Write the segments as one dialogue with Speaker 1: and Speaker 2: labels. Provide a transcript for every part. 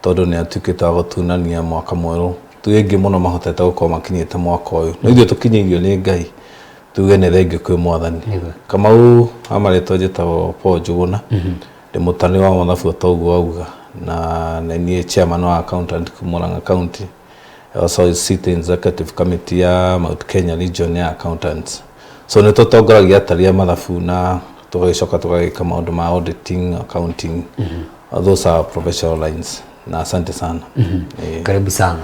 Speaker 1: Tondũ nĩ atuĩkĩte wa gũtunania mwaka mwerũ. Ti aingĩ mũno mahotete gũkorwo makinyĩte mwaka ũyũ. No ithuĩ tũkinyĩirio nĩ Ngai, tuge nĩ thengiũ kwĩ Mwathani. Kamau wa marĩtwa njĩtagwo Paul Njũgũna, ndĩ mũtani wa mathabu o ta ũguo wauga, na nĩ niĩ chairman wa accountant Murang'a County. Also sit in executive committee ya Mount Kenya region ya accountants. So nĩ tũtongoragia atari a mathabu na tũgagĩcoka tũgagĩka maũndũ ma auditing, accounting. Those are professional lines. Na asante sana.
Speaker 2: Karibu sana.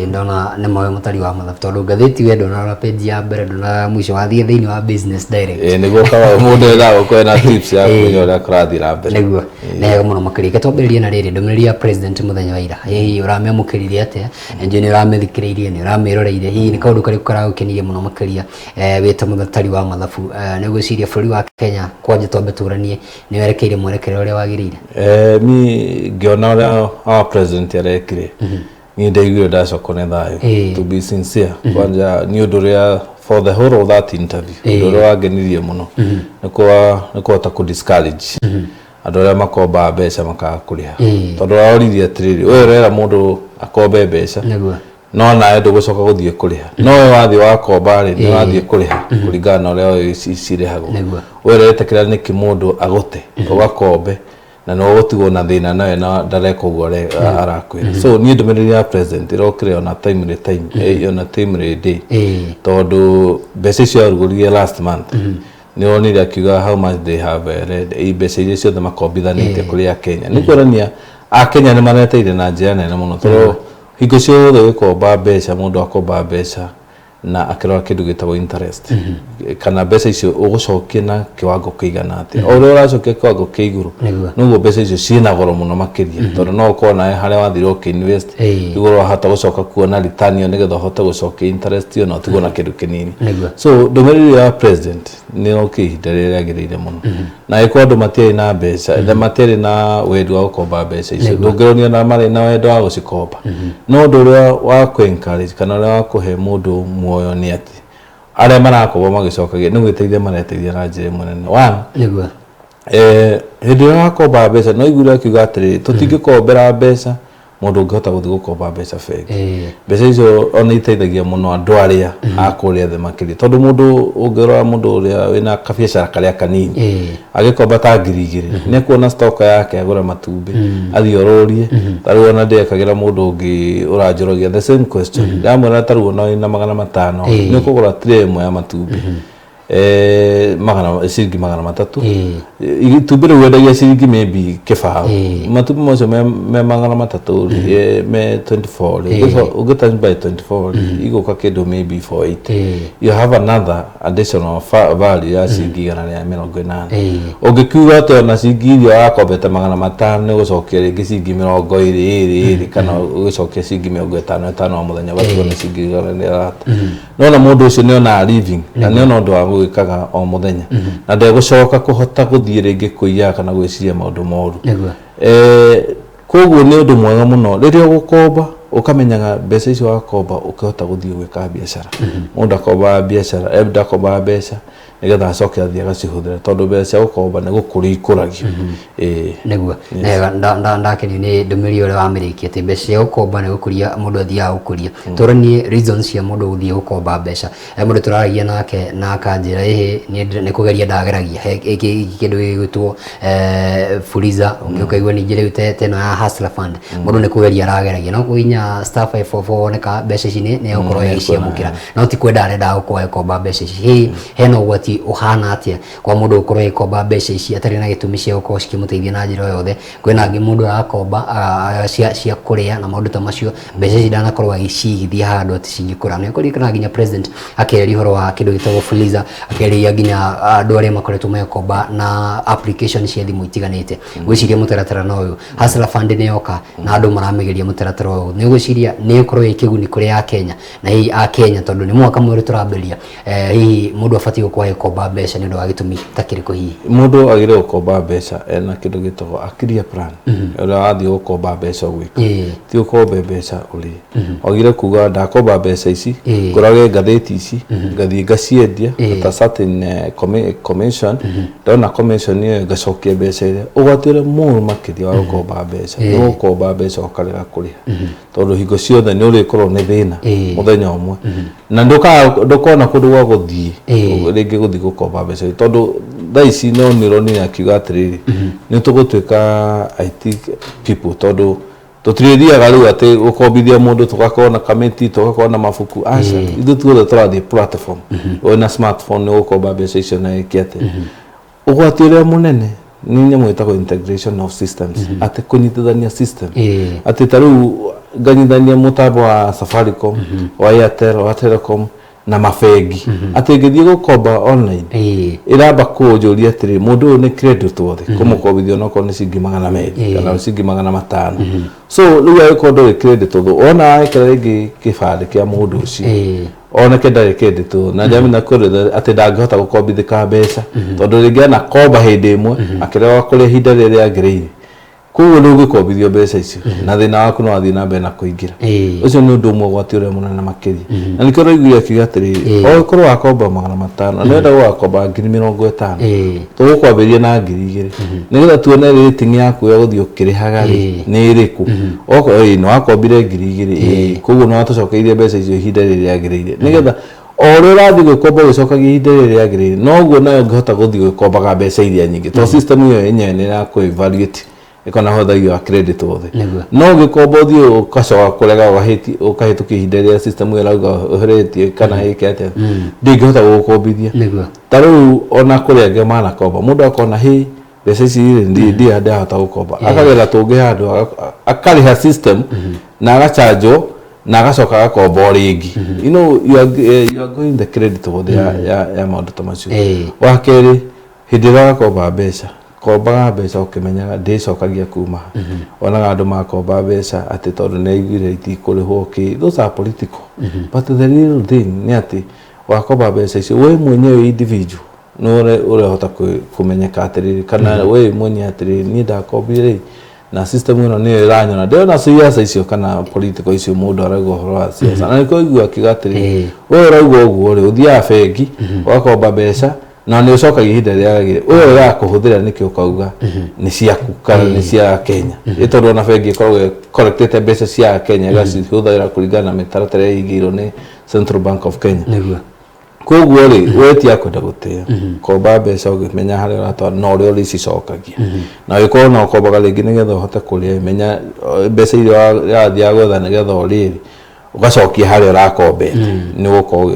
Speaker 2: Ndona nĩ moĩ mũtari wa mathabu tondũ ngathĩti we ndũnarora page ya mbere, ndũnarora mũico, wathiĩ thĩinĩ wa Business Direct.
Speaker 1: Nĩguo kaba mũndũ endaga gũkorwo na tips ya kũmenya ũrĩa kũrathiĩ na mbere.
Speaker 2: Nĩguo, nĩ wega mũno makĩria. Reke twambĩrĩrie na rĩrĩ ndũmĩrĩri ya president mũthenya wa ira. Hihi ũramĩamũkĩrire atĩa? Nĩnjũĩ nĩ ũramĩthikĩrĩirie, nĩ ũramĩroreire. Hihi nĩ kaũndũ karĩkũ karagũkenirie mũno makĩria wĩ ta mũtari wa mathabu? Nĩ ũgwĩciria bũrũri wa Kenya, kwanja twambe tũranie, nĩ werekeire mwerekera ũrĩa wagĩrĩire?
Speaker 1: Mi ngĩona ũrĩa our president arekire, niĩ ndaiguire ndacokwo nĩ thayũ. To be sincere, kwanja nĩ ũndũ ũrĩa for the whole of that interview, ũndũ ũrĩa wangenirie mũno nĩ kũhota kũ discourage andũ arĩa makombaga mbeca makaga kũrĩha, tondũ aroririe atĩrĩrĩ, ũyũ ũrera mũndũ akombe mbeca no nawe ndũgũcoka gũthiĩ kũrĩha, no we wathiĩ wakomba rĩ, nĩ wathiĩ kũrĩha kũringana na ũrĩa cirĩhagwo. We ũretĩkĩra nĩkĩ mũndũ agũte ũgakombe na nĩ ũgũtigwo na thĩna nawe na ndareka ũguo arakwĩra? So niĩ ndũmĩrĩri ya president ĩrokire ona timely time, ona timely day, tondũ mbeca icio arugũririe last month, nĩ wonire akiuga how much they have read, mbeca iria ciothe makombithanĩtie kũrĩ Akenya. Nĩ kuonania Akenya nĩ mareteire na njĩra nene mũno, tondũ hingo ciothe ũgĩkomba mbeca, mũndũ akomba mbeca na akĩrora kĩndũ gĩtagwo interest, kana mbeca icio ũgũcokia na kiwango kĩigana atĩa. O ũrĩa ũracokia kiwango kĩa igũrũ, noguo mbeca icio ciĩna goro mũno makĩria, tondũ no ũkorwo nawe harĩa wathire ũkĩ-invest igũrũ wahota gũcoka kuona return ĩyo nĩgetha ũhote gũcokia interest ĩyo na ũtigwo na kĩndũ kĩnini. So ndũmĩrĩri ya president nĩ yokire ihinda rĩrĩa rĩagĩrĩire mũno, na ĩkorwo andũ matiarĩ na mbeca na matiarĩ na wendi wa gũkomba mbeca icio, ndũngĩronia na marĩ na wendo wa gũcikomba. No ũndũ ũrĩa wa kũ encourage kana ũrĩa wa kũhe mũndũ muoyo nĩ atĩ arĩa marakomba magĩcokagia nĩ gwĩteithia mareteithia na njĩra ĩmwe nene. One, hĩndĩ ĩrĩa wakomba mbeca, no iguire akiuga atĩrĩrĩ, tũtingĩkombera mbeca mũndũ ũngĩhota gũthiĩ gũkomba mbeca bengi. Mbeca icio ona iteithagia mũno andũ arĩa a kũrĩa thĩ makĩria, tondũ mũndũ ũngĩrora mũndũ ũrĩa wĩna kabiacara karĩa kanini, agĩkomba ta 2000, nĩ ekuona stock yake, agũre matumbĩ, athiĩ orũrie. Ta rĩu ona ndĩekagĩra mũndũ ũngĩ ũranjũragia the same question, ndamwĩra ta rĩu ona wĩna 500 nĩ ũkũgũra tray ĩmwe ya matumbĩ, magana ciringi 300. Itumbĩ rĩu wendagia ciringi maybe 0. Matumbĩ macio me 300 rĩ, me 24 rĩ, ũngĩ times by 24 rĩ, igũka kĩndũ maybe 480. You have another additional value ya ciringi 180. Ũngĩkiuga atĩ ona ciringi iria wakombete 500 nĩ ũgũcokia rĩngĩ ciringi 20 ĩrĩ ĩrĩ, kana ũgĩcokia ciringi 50 50 o mũthenya, ũgatigwo na ciringi 130. Nona mũndũ ũcio nĩ onaga living na nĩ ona ũndũ wa gwĩkaga o mũthenya, na ndegũcoka kũhota gũthiĩ rĩngĩ kũiya kana gwĩciria maũndũ moru. Koguo nĩ ũndũ mwega mũno rĩrĩa ũgũkomba ũkamenyaga mbeca icio wakomba ũkĩhota gũthiĩ gwĩka biacara. Mũndũ akombaga biacara, ndakombaga mbeca nĩgetha acoke athiĩ agacihũthĩra, tondũ mbeca cia gũkomba nĩ gũkũria ikũragio.
Speaker 2: Nĩguo nĩwega, ndakenio nĩ ndũmĩrĩri ũrĩa wamĩrĩkia atĩ mbeca cia gũkomba nĩ gũkũria mũndũ athiaga gũkũria. Tũranie reasons cia mũndũ gũthiĩ gũkomba mbeca. He mũndũ tũraragia nake na akanjĩra ĩhĩ, niĩ nĩ kũgeria ndageragia he kĩndũ gĩgwĩtwo Fuliza, ũngĩ ũkaigua ningĩ rĩu ta ĩno ya Hustler Fund, mũndũ nĩ kũgeria arageragia no kũhihinya *544 woneka mbeca ici nĩ egũkorwo agĩciamũkĩra, no ti kwenda arenda gũkorwo agĩkomba mbeca ici. Hihi hena ũgwati ũhana atĩa kwa mũndũ gũkorwo agĩkomba mbeca ici atarĩ na gĩtũmi cia gũkorwo cikĩmũteithia na njĩra o yothe? Kwĩna angĩ mũndũ arakomba cia kũrĩa na maũndũ ta macio, mbeca ici ndanakorwo agĩcigithia handũ atĩ cingĩkũra. Nĩ ũkũririkana nginya president akĩaria ũhoro wa kĩndũ gĩtagwo Fuliza, akĩarĩria nginya andũ arĩa makoretwo magĩkomba na application cia thimũ itiganĩte. Ngwĩciria mũtaratara na ũyũ Hustler Fund nĩ yoka na andũ maramĩgeria mũtaratara ũyũ, nĩ ũgwĩciria nĩ ũkorwo ĩ kĩguni kũrĩ Akenya na hihi Akenya, tondũ nĩ mwaka mwerũ tũrambĩrĩria, hihi mũndũ abatiĩ gũkorwo agĩkomba? gũkomba mbeca nĩ ũndũ wa gĩtũmi ta kĩrĩkũ hihi?
Speaker 1: Mũndũ agĩrĩire gũkomba mbeca ena kĩndũ gĩtagwo a clear plan ũrĩa wathiĩ gũkomba mbeca ũgwĩka. Ti ũkombe mbeca ũrĩe. Wagĩrĩire kuga ndakomba mbeca ici, ngũrage ngathĩti ici, ngathiĩ ngaciendia at a certain commission, ndona commission ĩyo ngacokia mbeca iria. Ũgwati ũrĩa mũru makĩria wa gũkomba mbeca nĩ gũkomba mbeca ũkarega kũrĩha, tondũ hingo ciothe nĩ ũrĩkorwo nĩ thĩna mũthenya ũmwe na ndũkona kũndũ gwa gũthiĩ rĩngĩ gũthiĩ gũkomba mbeca, tondũ thaa ici no nĩ ũronire akiuga atĩrĩrĩ, nĩ tũgũtuĩka IT people, tondũ tũtirĩthiaga rĩu atĩ gũkombithia mũndũ tũgakorwo na kamĩti, tũgakorwo na mabuku, aca, ithuĩ tuothe tũrathiĩ platform wĩna smartphone nĩ gũkomba mbeca icio na ĩke atĩ. Ũgwati ũrĩa mũnene nĩ nyamũ ĩtagwo integration of systems, atĩ kũnyitithania system, atĩ ta rĩu nganyithania mũtambo wa Safaricom, wa Airtel, wa Telecom na mabengi, atĩ ngĩthiĩ gũkomba online ĩramba kũnjũria atĩrĩ, mũndũ ũyũ nĩ credit worthy kũmũkombithia onokorwo nĩ ciringi 200 kana ciringi 500? So rĩu angĩkorwo ndũrĩ credit worthy, wona wekĩra rĩngĩ kĩbandĩ kĩa mũndũ ũcio, oneke ndarĩ credit worthy na ndamenya kũrĩ atĩ ndangĩhota gũkombithĩka mbeca, tondũ rĩngĩ anakomba hĩndĩ ĩmwe akĩrega kũrĩa ihinda rĩrĩa rĩagĩrĩire. Koguo ndũngĩkombithio mbeca icio na thĩna waku no wathiĩ na mbere na kũingĩra. Ũcio nĩ ũndũ ũmwe ũgwati ũrĩa mũnene makĩria, na nĩkĩo ũraiguire akiuga atĩrĩrĩ, okorwo wakomba 500 na nĩwenda gũgakomba 50,000, tũgũkwambĩrĩria na 2,000 nĩgetha tuone rating yaku ya gũthiĩ ũkĩrĩhaga rĩ nĩ ĩrĩkũ. Okorwo nĩ wakombire 2,000, koguo nĩ watũcokeirie mbeca icio ihinda rĩrĩa rĩagĩrĩire, nĩgetha o ũrĩa ũrathiĩ gwĩkomba ũgĩcokagia ihinda rĩrĩa rĩagĩrĩire, noguo nayo ũngĩhota gũthiĩ gwĩkombaga mbeca iria nyingĩ, tondũ system ĩyo yenyewe nĩ ĩrakũ evaluate ĩkona hũthagio wa credit wothe. No ũgĩkomba ũthiĩ ũgacoka kũrega ũkahĩtũkia ihinda rĩrĩa system ĩyo ĩrauga ũhĩrĩtie kana ĩke atĩa, ndĩngĩhota gũgũkombithia. Ta rĩu ona kũrĩ angĩ manakomba, mũndũ akona hĩ mbeca ici rĩ ndirĩ ndahota gũkomba, akagera tũngĩ handũ akarĩha system na agachanjwo na agacoka agakomba o rĩngĩ. You are going the credit worth ya maũndũ ta macio. Wa kerĩ, hĩndĩ ĩrĩa ũrakomba mbeca, kombaga mbeca ũkĩmenyaga ndĩcokagia kuma ha. Wonaga andũ makomba mbeca atĩ tondũ nĩ aiguire itikũrĩhwo kĩ, those are political, but the real thing nĩ atĩ wakomba mbeca icio, we mwenyewe individual nĩ ũrahota kũmenyeka atĩrĩrĩ, kana we mwenyewe atĩrĩrĩ, niĩ ndakombire rĩ na system ĩno nĩyo ĩranyona ndĩrona siasa icio kana political icio mũndũ arauga ũhoro wa siasa, na nĩkĩo ũigua akiuga atĩrĩrĩ, we ũrauga ũguo rĩ, ũthiaga bengi ũgakomba mbeca na nĩ ũcokagia ihinda rĩrĩa rĩagĩrĩire, ũyũ ũrakũhũthĩra nĩkĩ ũkauga nĩ ciaku kana nĩ cia Kenya? Ĩ tondũ ona bengi ĩkoragwo ĩcollectĩte mbeca cia Kenya ĩgacihũthĩra kũringana na mĩtaratara ĩrĩa ĩigĩirwo nĩ Central Bank of Kenya. Koguo rĩ, we ti akwenda gũtĩo, komba mbeca ũgĩmenya harĩa ũratwara na ũrĩa ũrĩcicokagia, na ũgĩkorwo na ũkombaga rĩngĩ nĩgetha ũhote kũrĩa, menya mbeca iria ũrathiaga gwetha nĩgetha ũrĩe ũgacokia harĩa ũrakombete, nĩ ũgũkorwo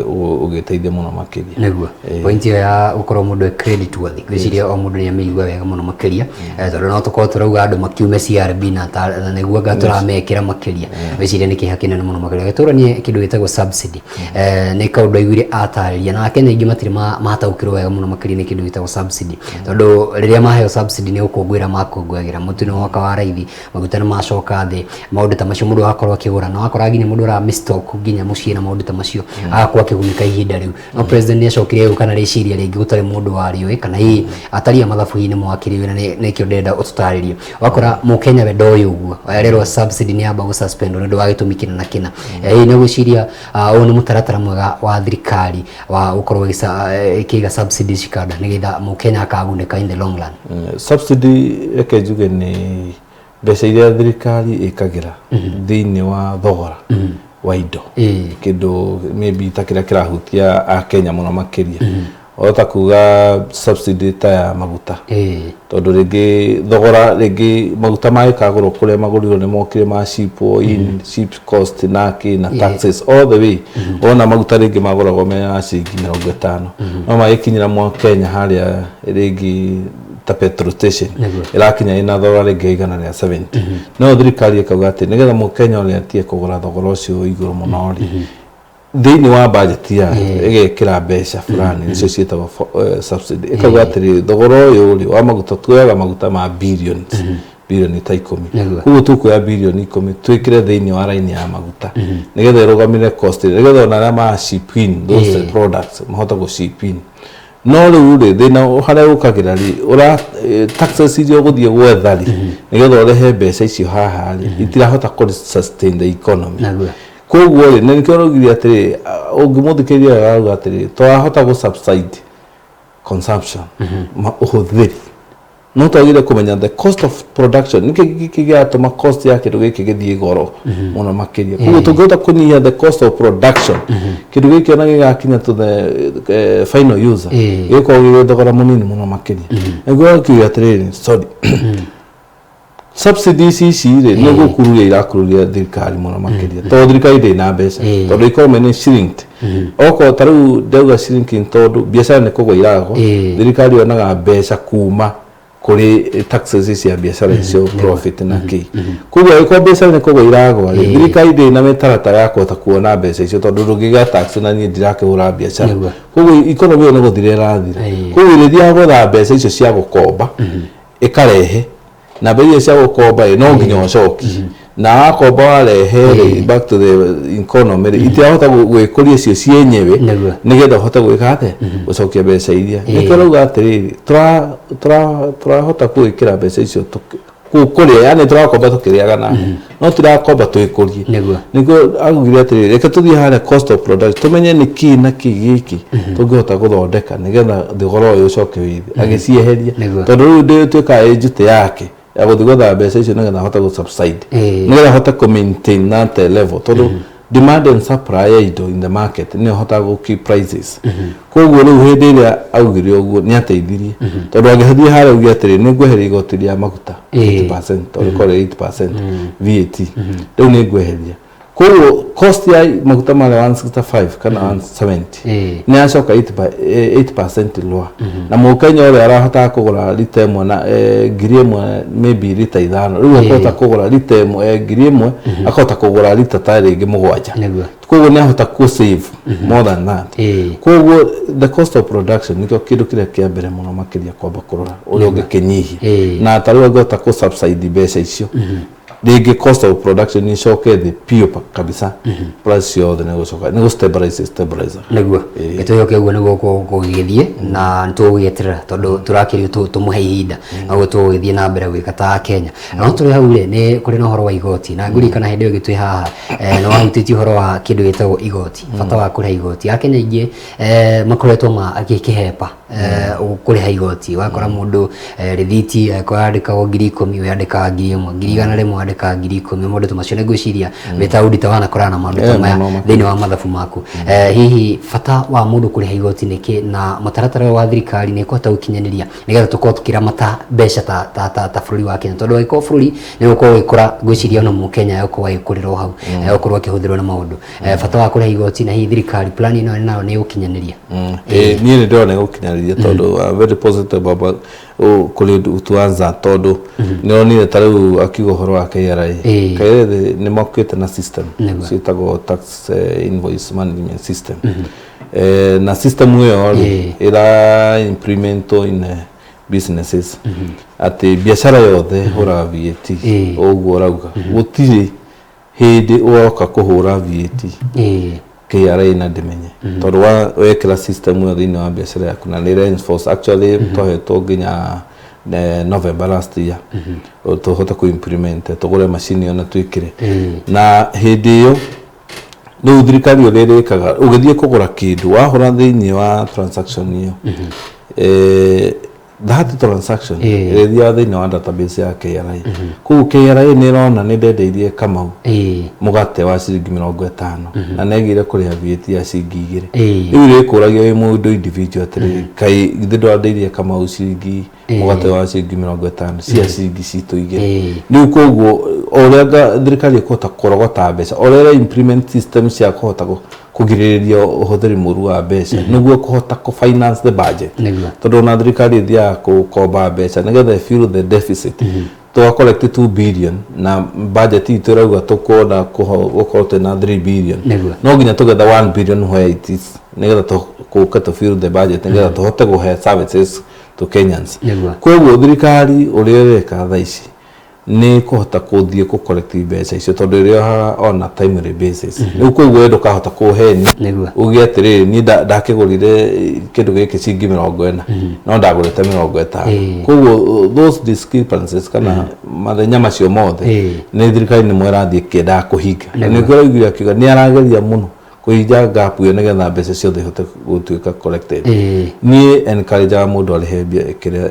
Speaker 1: ũgĩteithia mũno makĩria.
Speaker 2: Nĩguo, point ĩyo ya gũkorwo mũndũ e credit worthy, ngwĩciria o mũndũ nĩ amĩigua wega mũno makĩria, tondũ no tũkorwo tũrauga andũ makiume CRB na nĩguo anga tũramekĩra makĩria, ngwĩciria nĩ kĩeha kĩnene mũno makĩria. Tũranie kĩndũ gĩtagwo subsidy, nĩ kaũndũ aiguire atarĩria na Akenya aingĩ matirĩ mataũkĩrwo wega mũno makĩria nĩ kĩndũ gĩtagwo subsidy, tondũ rĩrĩa maheo subsidy nĩ gũkũngũĩra makũngũagĩra, mũtu nĩ woka wa raithi, maguta nĩ macoka thĩ, maũndũ ta macio, mũndũ agakorwo akĩgũra na wakora nginya mũndũ ũra stock nginya mũciĩ na maũndũ ta macio agakorwo akĩgunĩka ihinda rĩu. No president nĩ acokire gũka na rĩciria rĩngĩ gũtarĩ mũndũ warĩũĩ, kana hihi atari a mathabu hihi nĩ mwakĩrĩũĩ, na nĩkĩo ndĩrenda ũtũtarĩrie. Wakora mũkenya we ndoĩ ũguo, arerwo subsidy nĩ yamba gũ suspend nĩ ũndũ wa gĩtũmi kĩna na kĩna. Hihi nĩ gwĩciria ũyũ nĩ mũtaratara mwega wa thirikari wa gũkorwo ĩkĩiga subsidy cikanda nĩgetha mũkenya akagunĩka in the long run?
Speaker 1: Subsidy, reke njuge nĩ mbeca iria thirikari ĩkagĩra thĩinĩ wa thogora wa indo, kĩndũ maybe ta kĩrĩa kĩrahutia akenya mũno makĩria, wahota kuga subsidy ta ya maguta, tondũ rĩngĩ thogora, rĩngĩ maguta magĩkagũrwo kũrĩa magũrirwo nĩ mokire ma ship in ship cost na kĩ na taxes all the way, wona maguta rĩngĩ magũragwo mena ciringi 50, no magĩkinyĩra mwa Kenya harĩa rĩngĩ ta petrol station ĩrakinya ĩna thogora rĩngĩ 170. No thirikari ĩkauga atĩ nĩgetha mũkenya ũrĩa atige kũgũra thogora ũcio wĩ igũrũ mũno rĩ, thĩinĩ wa budget yayo ĩgekĩra mbeca fulani, nĩcio ciĩtagwo subsidy. Ĩkauga atĩrĩ, thogora ũyũ rĩ wa maguta, tuoyaga maguta ma billions, birioni ta 10, koguo tũkuoya birioni 10 twĩkĩre thĩinĩ wa raini ya maguta nĩgetha ĩrũgamĩrĩre cost, nĩgetha ona arĩa ma ship in those products mahote gũ ship in. No rĩu rĩ, thĩna harĩa ũkagĩra rĩ, ũra taxes iria ũgũthiĩ gwetha rĩ, nĩgetha ũrehe mbeca icio haha rĩ, itirahota kũ sustain the economy.
Speaker 2: Naguo.
Speaker 1: Koguo rĩ, na nĩkĩo araugire atĩrĩ, ũngĩmũthikĩrĩria wega arauga atĩrĩ, twahota gũ subside consumption, ũhũthĩri, no twagĩrĩire kũmenya the cost of production, nĩkĩ gĩkĩ kĩratũma cost ya kĩndũ gĩkĩ gĩthiĩ goro mũno makĩria. Koguo tũngĩhota kũnyihia the cost of production, kĩndũ gĩkĩ ona gĩgakinya to the final user, gĩgũkorwo gĩgĩ thogora mũnini mũno makĩria. Nĩguo akiuga atĩrĩrĩ, sorry, subsidies ici rĩ, nĩ gũkururia irakururia thirikari mũno makĩria, tondũ thirikari ndĩrĩ na mbeca, tondũ economy nĩ shrinked. Okorwo ta rĩu ndauga shrinking, tondũ biacara nĩ kũgwa iragwa, thirikari yonaga mbeca kuma kũrĩ taxes cia biacara icio, profit na kĩ. Koguo angĩkorwo biacara nĩ kũgwa iragwa rĩ, thirikari ndĩrĩ na mĩtaratara ya kũhota kuona mbeca icio, tondũ ndũngĩgĩa tax na niĩ ndirakĩhũra biacara. Koguo economy ĩyo nĩ gũthira ĩrathira. Koguo ĩrĩthiaga gwetha mbeca icio cia gũkomba, ĩkarehe, na mbeca icio cia gũkomba ĩ, no nginya ũcokie, na wakomba warehe rĩ, back to the economy rĩ, itirahota gwĩkũria cio cienyewe, nĩgetha ũhote gwĩka atĩa, gũcokia mbeca iria. Nĩkĩo rauga atĩrĩrĩ, tũrahota gwĩkĩra mbeca icio kũrĩa, yani tũrakomba tũkĩrĩaga na no tirakomba twĩkũrie. Nĩguo augire atĩrĩrĩ, reke tũthiĩ harĩa cost of production, tũmenye nĩ kĩ na kĩ gĩkĩ tũngĩhota gũthondeka nĩgetha thogora ũyũ ũcoke wĩ thĩ, agĩcieheria, tondũ rĩu ndĩtuĩkaga ĩ njute yake ya gũthiĩ gwetha mbeca icio nĩgetha ahote gũ subside, nĩgetha ahote kũ maintain that level, tondũ demand and supply ya indo in the market nĩyo ĩhotaga gũ keep prices. Koguo rĩu hĩndĩ ĩrĩa augire ũguo, nĩ ateithirie, tondũ angĩthiĩ harĩa auge atĩrĩ, nĩ ngweheria igoti rĩa maguta 80%, tondũ rĩkorwo 8% VAT, rĩu nĩ ngweheria, koguo cost ya maguta marĩa 165 kana 170 nĩ yacoka 8% lower, na mũkenya ũrĩa arahotaga kũgũra rita ĩmwe na 1000 maybe rita 5, rĩu akahota kũgũra rita ĩmwe 1000, akahota kũgũra rita ta rĩngĩ 7. Koguo nĩ ahota kũ save more than that. Koguo the cost of production nĩkĩo kĩndũ kĩrĩa kĩa mbere mũno makĩria kwamba kũrora ũrĩa ũngĩkĩnyihia. Na ta rĩu angĩhota kũ subside mbeca icio rĩngĩ, cost of production nĩ icoke thĩ biũ kabisa, price ciothe nĩ gũcoka nĩ gũ stabilize stabilize.
Speaker 2: Nĩguo gĩtũhĩoke ũguo nĩguo gũgĩthiĩ, na nĩtũgũgĩeterera tondũ tũrakĩrio tũmũhe ihinda, noguo tũgũgĩthiĩ na mbere gwĩka ta Kenya. No tũrĩ hau rĩ, nĩ kũrĩ na ũhoro wa igoti, na ngũririkana hĩndĩ ĩyo ĩngĩ twĩ haha, nĩ wahutĩtie ũhoro wa kĩndũ gĩtagwo igoti, bata wa kũrĩha igoti. Akenya aingĩ makoretwo magĩkĩhepa kũrĩha igoti. Wakora mũndũ rĩthiti angĩkorwo yandĩkagwo 10,000, we andĩkaga 1000, 100,000 andĩkaga 10,000, maũndũ ta macio. Nĩ ngwĩciria wĩ ta auditor wanakorana na maũndũ ta maya
Speaker 1: mũno makĩria.
Speaker 2: Thĩinĩ wa mathabu maku, hihi bata wa mũndũ kũrĩha igoti nĩ kĩ, na mũtaratara ũyũ wa thirikari nĩ ĩkũhota gũkinyanĩria nĩgetha tũkorwo tũkĩramata mbeca ta bũrũri wa Kenya? Tondũ angĩkorwo bũrũri nĩ ũgũkorwo ũgĩkũra, ngwĩciria ona mũkenya egũkorwo agĩkũrĩra o hau, egũkorwo akĩhũthĩrwo na maũndũ. Bata wa kũrĩha igoti, na hihi thirikari plan ĩno nayo nĩ ĩgũkinyanĩria?
Speaker 1: Niĩ nĩ ndĩrona ĩgũkinyanĩria, tondũ I'm very positive about kũrĩ tuanza, tondũ nĩ onire ta rĩu akiuga ũhoro wa KRA. KRA nĩ mokĩte na system ciĩtagwo tax invoice management system. Na system ĩyo rĩ, ĩra implement in businesses atĩ biacara yothe hũraga VAT. Ũguo ũrauga gũtirĩ hĩndĩ ũroka kũhũra VAT KRA na ndĩmenye, tondũ wekĩra system ĩyo thĩinĩ wa biacara yaku, na nĩ ĩra enforce. Actually twahetwo nginya November last year tũhote kũ implement, tũgũre macini ĩyo na twĩkĩre. Na hĩndĩ ĩyo rĩu thirikari ũrĩa ĩrĩkaga, ũgĩthiĩ kũgũra kĩndũ, wahũra thĩinĩ wa transaction ĩyo, that transaction ĩrĩthiaga thĩinĩ wa database ya KRA. Koguo KRA nĩ ĩrona nĩ ndendeirie Kamau mũgate wa ciringi 50 na negire kũrĩha VAT ya ciringi 2. Rĩu rĩkũragia wĩ mũndũ individual atĩrĩrĩ, kaĩ githĩ ndwandeirie Kamau ciringi mũgate wa ciringi 50 cia ciringi citũ 2? Rĩu koguo o ũrĩa thirikari ĩkũhota kũrogota mbeca, o ũrĩa ĩra implement system cia kũhota kũgirĩrĩria ũhũthĩri mũru wa mbeca, nĩguo kũhota kũ finance the budget. Tondũ ona thirikari ĩthiaga kũkomba mbeca nĩgetha fill the deficit, twa collect 2 billion na budget itũ ĩrauga tũkwenda gũkorwo twĩna 3 billion. No nginya tũgetha 1 billion where it is, nĩgetha kũke to fill the budget, nĩgetha tũhote kũhe services to Kenyans. Koguo thirikari ũrĩa ĩreka thaa ici Nĩ kũhota kũthiĩ kũ collect mbeca icio, tondũ ĩrĩohaga on a timely basis. Rĩu koguo we ndũkahota kũheni uge atĩrĩrĩ, niĩ ndakĩgũrire kĩndũ gĩkĩ ciringi 40 no ndagũrĩte 50. Koguo those discrepancies kana mathenya macio mothe nĩ thirikari nĩmo ĩrathiĩ ĩkĩendaga kũhinga. Na nĩkĩo ũraiguire akiuga nĩ arageria mũno kũhinga gap ĩyo nĩgetha mbeca ciothe ihote gũtuĩka collected. Niĩ encourageaga mũndũ arĩhe mbia kĩrĩa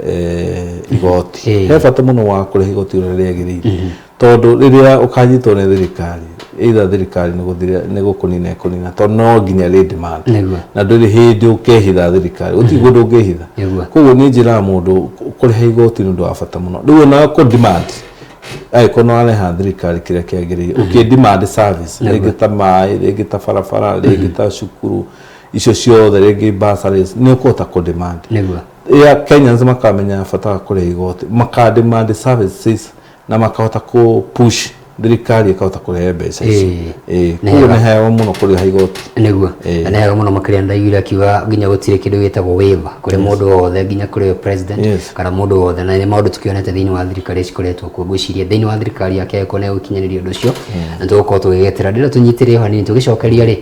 Speaker 1: igoti. He bata mũno wa kũrĩha igoti ũrĩa rĩagĩrĩire, tondũ rĩrĩa ũkanyitwo nĩ thirikari, either thirikari nĩ gũthira nĩ gũkũnina ĩkũnina, tondũ no nginya rĩ demand. Na ndũrĩ hĩndĩ ũkehitha thirikari, gũtirĩ kũndũ ũngĩhitha. Koguo niĩ njĩraga mũndũ kũrĩha igoti nĩ ũndũ wa bata mũno. Rĩu ona kũ demand, angĩkorwo nĩ wareha thirikari kĩrĩa kĩagĩrĩire, ũkĩ demand service, rĩngĩ ta maĩ, rĩngĩ ta barabara, rĩngĩ ta cukuru, icio ciothe, rĩngĩ bursaries, nĩ ũkũhota kũ demand. Ya Kenyans makamenya bata wa kũrĩha igoti, maka demand services na makahota kũ push thirikari ĩkahota kũrehe mbeca icio.
Speaker 2: Nĩ
Speaker 1: Koguo
Speaker 2: hega.
Speaker 1: Nĩ hega mũno kũrĩha igoti.
Speaker 2: Na nĩ hega mũno makĩria. Ndaiguire akiuga nginya gũtirĩ kĩndũ gĩtagwo waiver kũrĩ mũndũ wothe, nginya kũrĩ president kana mũndũ wothe, na nĩ maũndũ tũkĩonete thĩinĩ wa thirikari cikoretwo kuo. Ngwĩciria thĩinĩ wa thirikari yake angĩkorwo nĩ egũkinyanĩria ũndũ ũcio, na tũgũkorwo tũgĩgetera ndĩra tũnyitĩrĩre hanini tũgĩcokeria rĩ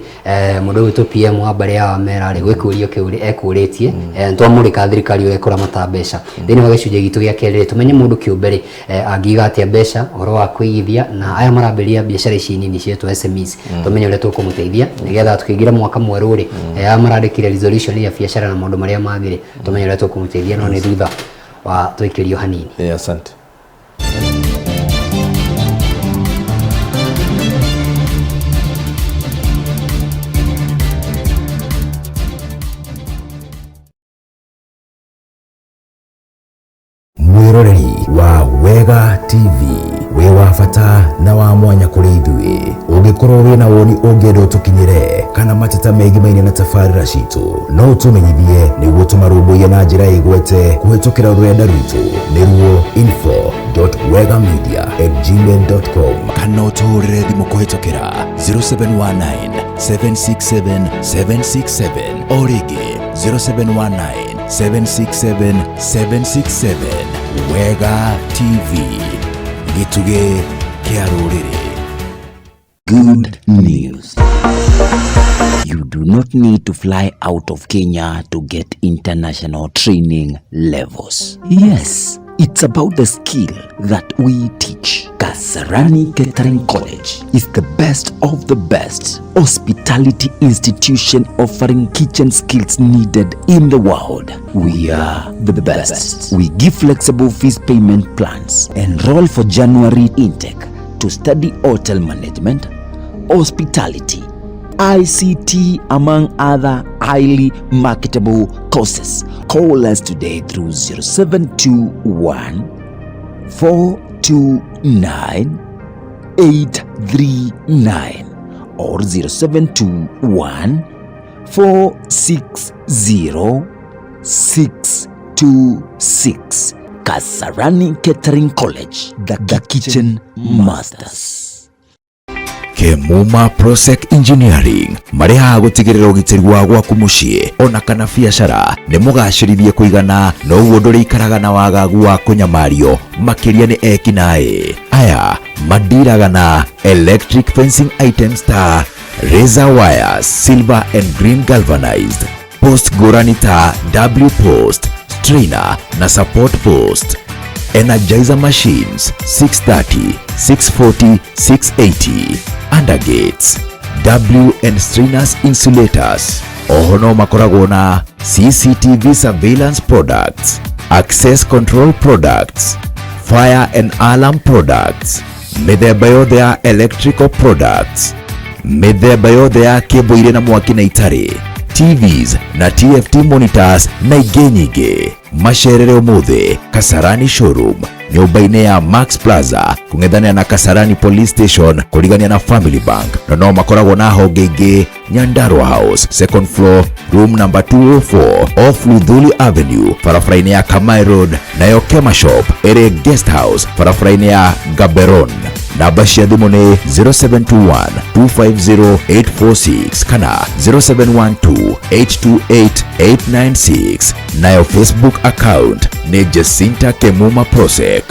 Speaker 2: mũndũ ũgwĩtwo PM wa mbarĩ ya Wamera rĩ, gwĩ kĩũria kĩu ekũrĩtie. Nĩtwamũrĩka thirikari ũrĩa ĩkũramata mbeca. Thĩinĩ wa gĩcunjĩ gitũ gĩa kerĩ rĩ, tũmenye mũndũ kĩũmbe rĩ angĩiga atĩa mbeca, ũhoro wa kũigithia, na aya marambĩrĩria biacara ici nini ciĩtwo SMEs, tũmenye ũrĩa tũkũmũteithia nĩgetha tũkĩingĩra mwaka mwerũ rĩ, aya marandĩkire resolution ya biacara na maũndũ marĩa mangĩ rĩ, tũmenye ũrĩa tũkũmũteithia, no nĩ thutha wa tũikĩrio hanini.
Speaker 1: Asante.
Speaker 3: Mwiroreri wa Wega TV, wĩ wa bata na wa mwanya kũrĩ ithuĩ. Ũngĩkorwo wĩna woni ũngĩenda ũtũkinyĩre kana mateta megimaine na tabarĩra citũ, no ũtũmenyithie nĩguo tũmarũmbũiye na njĩra ĩgwete kũhĩtũkĩra rũrenda rwitũ, nĩruo info.wegamedia@gmail.com, kana ũtũhũrĩre thimũ kũhĩtũkĩra 0719 767 767, o rĩngĩ 0719 767 767. Wega TV, gĩtugĩ kĩa rũrĩrĩ.
Speaker 4: Good news. You do not need to fly out of Kenya to get international training levels. Yes, it's about the skill that we teach. Kasarani Catering College is the best of the best hospitality institution offering kitchen skills needed in the world. We are the best. We give flexible fees payment plans. Enroll for January intake to study hotel management, hospitality, ICT, among other highly marketable courses. Call us today through 0721 429 839 or 0721 460 626. Kasarani Catering College, the Kitchen Masters.
Speaker 3: Kemuma Prosec Engineering marĩhaga gũtigĩrĩra ũgitĩri wa gwaku mũciĩ ona kana biacara nĩ mũgacĩrithie kũigana, noguo ndũrĩikaraga na wagagu wa kũnyamario makĩria nĩ ekinaĩ aya mandiraga na electric fencing items ta razor wires, silver and green galvanized post ngũrani ta W post, strainer na support post, energizer machines 630, 640, 680, undergates, W and strainers, insulators. Oho no makoragwo na CCTV surveillance products, access control products, fire and alarm products, mĩthemba yothe ya electrical products, mĩthemba yothe ya kĩmbo irĩ na mwaki na itarĩ, TVs na TFT monitors na ingĩ nyingĩ. Macerere ũmũthĩ Kasarani showroom, nyũmba-inĩ ya Max Plaza, kũng'ethanĩra na Kasarani Police Station, kũrigania na Family Bank. Na no makoragwo na honge ingĩ Nyandarua House, second floor, room number 204, off Luthuli Avenue, barabara-inĩ ya Kamai Road, nayo Kema Shop ĩrĩ Guest House, barabara-inĩ ya Gaberon. Namba cia thimũ nĩ 0721 250 846 kana 0712 828 896, nayo Facebook account nĩ Jacinta Kemuma Prosec.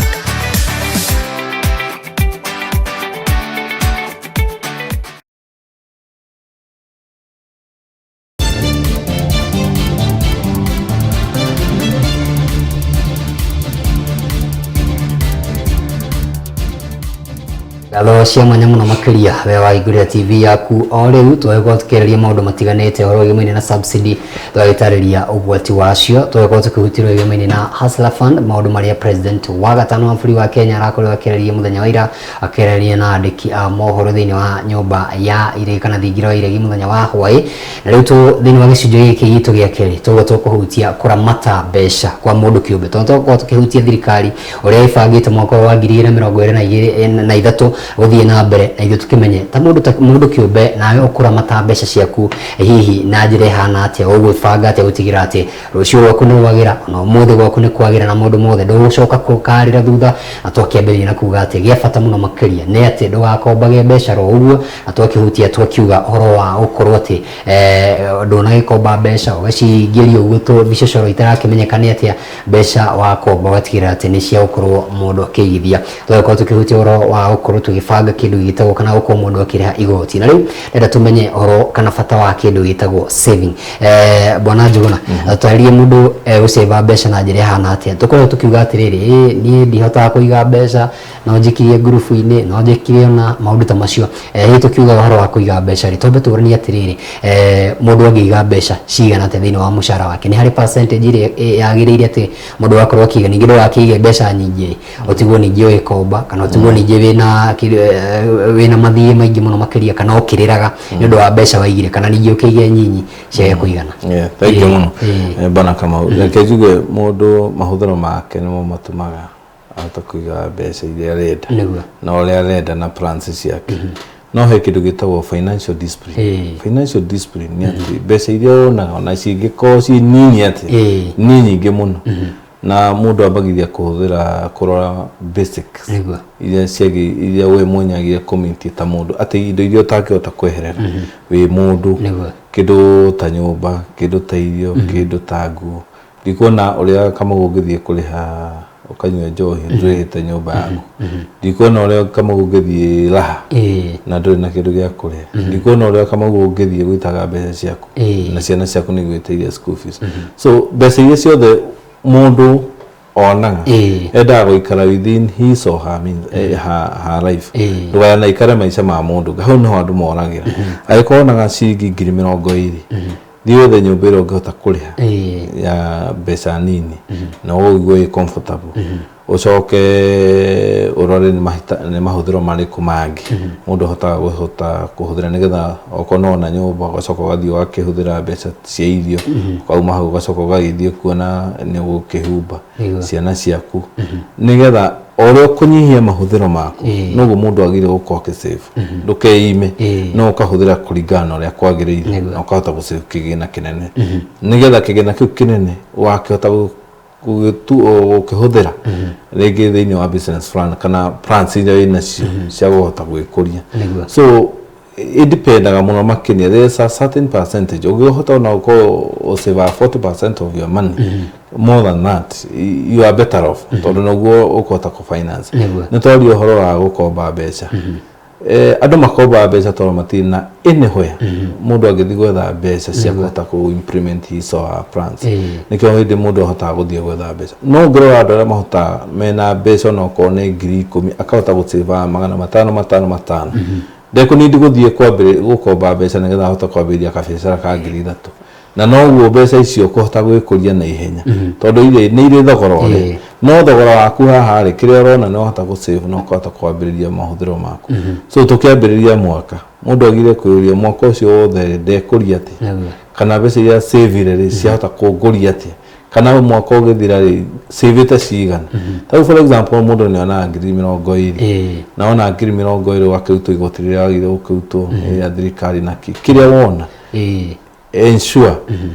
Speaker 2: Ngatho cia mwanya mũno makĩria we wahingũrĩra TV yaku o rĩu. Twagĩkorwo tũkĩarĩria maũndũ matiganĩte, ũhoro wĩgĩmaine na subsidy, twagĩtarĩria ũgwati wacio, twagĩkorwo tũkĩhutia ũhoro wĩgĩmaine na Hustler Fund, maũndũ marĩa president wa gatano wa bũrũri wa Kenya arakorirwo akĩarĩria mũthenya wa ira, akĩarĩria na andĩki a mohoro thĩinĩ wa nyũmba ya iregi kana thingira wa iregi mũthenya wa hwaĩ. Na rĩu tũ thĩinĩ wa gĩcunjĩ gĩkĩ gitũ gĩa kerĩ tũguo tũkũhutia kũramata mbeca kwa mũndũ kĩũmbe, tondũ tũgũkorwo tũkĩhutia thirikari ũrĩa ĩbangĩte mwaka ũyũ wa 2023 gũthiĩ na mbere, na ithuĩ tũkĩmenye ta mũndũ, ta mũndũ kĩũmbe, nawe ũkũramata mbeca ciaku hihi na njĩra ĩhana atĩa, ũgwĩbanga atĩa gũtigĩrĩra atĩ rũciũ gwaku nĩ rwagĩra, ona ũmũthĩ gwaku nĩ kwagĩra, na maũndũ mothe ndũgũcoka kũkarĩra thutha. Na twakĩambĩrĩria na kuga atĩ gĩa bata mũno makĩria nĩ atĩ ndũgakombage mbeca ro ũguo, na twakĩhutia twakiuga ũhoro wa gũkorwo atĩ ndũnagĩkomba mbeca ũgacingĩria ũguo tũ bicocoro itarakĩmenyeka nĩ atĩa. Mbeca wakomba ũgatigĩrĩra atĩ nĩ cia gũkorwo mũndũ akĩigithia. Tũgakorwo tũkĩhutia ũhoro wa gũkorwo tũgĩbanga kĩndũ gĩtagwo kana gũkorwo mũndũ akĩrĩha igoti. Na rĩu ndĩrenda tũmenye ũhoro kana bata wa kĩndũ gĩtagwo saving. Bwana Njuguna, twarĩrie mũndũ egũcĩba mbeca na njĩra ĩhana atĩa? Tũkoragwo tũkiuga atĩrĩrĩ, niĩ ndihotaga kũiga mbeca, no njikirie ngurubu-inĩ, no njĩkire ona maũndũ ta macio. Hihi tũkiuga ũhoro wa kũiga mbeca rĩ, twambe tũranie atĩrĩrĩ, mũndũ angĩiga mbeca cigana atĩa thĩinĩ wa mũcara wake? Nĩ harĩ percentage ĩrĩa yagĩrĩire atĩ mũndũ agakorwo akĩiga? Ningĩ ndũgakĩige mbeca nyingĩ ũtigwo ningĩ ũgĩkomba, kana ũtigwo ningĩ wĩna mathirĩ maingĩ mũno makĩria, kana ũkĩrĩraga nĩ ũndũ wa mbeca waigire, kana ningĩ ũkĩige nyinyi ciage kũigana.
Speaker 1: Yeah, thank you mũno. Bwana Kamau, reke njuge mũndũ mahũthĩro make nĩmo matũmaga ahote kũiga mbeca iria arenda na ũrĩa arenda na plans ciake. No he kĩndũ gĩtagwo financial discipline. Financial discipline nĩ atĩ mbeca iria wonaga, ona cingĩkorwo ciĩ nini atĩa, nĩ nyingĩ mũno, na mũndũ ambagithia kũhũthĩra kũrora basics iria ciagĩ iria we mwenye agĩrĩire commit ta mũndũ, atĩ indo iria ũtangĩhota kweherera wĩ mũndũ, kĩndũ ta nyũmba, kĩndũ ta irio, kĩndũ ta nguo. Ndikuona ũrĩa Kamau ũngĩthiĩ kũrĩha ũkanyua njohi ndũrĩhĩte nyũmba yaku. Ndikuona ũrĩa Kamau ũngĩthiĩ raha na ndũrĩ na kĩndũ gĩa kũrĩa. Ndikuona ũrĩa Kamau ũngĩthiĩ gũitaga mbeca ciaku na ciana ciaku nĩ igwĩtĩirie school fees. So mbeca iria ciothe mũndũ onaga, endaga gũikara within his or her means, her life. Ndũganaikare maica ma mũndũ. Hau nĩho andũ moragĩra. Angĩkorwo onaga ciringi 20,000, thiĩ wethe nyũmba ĩrĩa ũngĩhota kũrĩha ya mbeca nini na ũigue wĩ comfortable. Ũcoke ũrore nĩ mahũthĩro marĩkũ mangĩ mũndũ ahotaga kũhota kũhũthĩra, nĩgetha okorwo no wona nyũmba, ũgacoka ũgathiĩ ũgakĩhũthĩra mbeca cia irio, ũkauma hau ũgacoka ũgagĩthiĩ kuona nĩ ũgũkĩhumba ciana ciaku, nĩgetha o ũrĩa ũkũnyihia mahũthĩro maku, noguo mũndũ agĩrĩire gũkorwo akĩsave. Ndũkeime, no ũkahũthĩra kũringana na ũrĩa kwagĩrĩire, na ũkahota gũsave kĩgĩna kĩnene, nĩgetha kĩgĩna kĩu kĩnene wakĩhota gũkĩhũthĩra rĩngĩ thĩinĩ wa business plan kana plans iria wĩ nacio cia kũhota gwĩkũria. So ĩdependaga mũno makĩria. There is a certain percentage ũngĩhota ona gũkorwo ũsave 40% of your money. More than that, you are better off, tondũ noguo ũkũhota kũ-finance. Nĩ twaria ũhoro wa gũkomba mbeca. Andũ makombaga mbeca tondũ matirĩ na anywhere mũndũ angĩthiĩ gwetha mbeca cia kũhota kũ implement his or her plans. Nĩkĩo hĩndĩ mũndũ ahotaga gũthiĩ gwetha mbeca. No ũngĩrora, andũ arĩa mahotaga mena mbeca, ona okorwo nĩ 10,000, akahota gũsave 500 5 5, ndekũnindi gũthiĩ kwambĩrĩ gũkomba mbeca nĩgetha ahote kwambĩrĩria kabiacara ka 3,000, na noguo mbeca icio kũhota gwĩkũria na ihenya, tondũ irĩ nĩ irĩ thogora ũrĩa no thogora waku haha rĩ, kĩrĩa ũrona nĩ wahota gũsave na ũkahota kwambĩrĩria mahũthĩro maku. So tũkĩambĩrĩria mwaka, mũndũ agire kwĩyũria mwaka ũcio wothe rĩ, ndekũria atĩa, kana mbeca iria save rĩ, ciahota kũngũria atĩa, kana mwaka ũgĩthira rĩ, save cigana. Ta rĩu for example, mũndũ nĩ onaga 20,000, na ona 20,000 ũgakĩrutwo igoti rĩrĩa wagĩrĩire gũkĩrutwo ya thirikari na kĩ kĩrĩa wona, ensure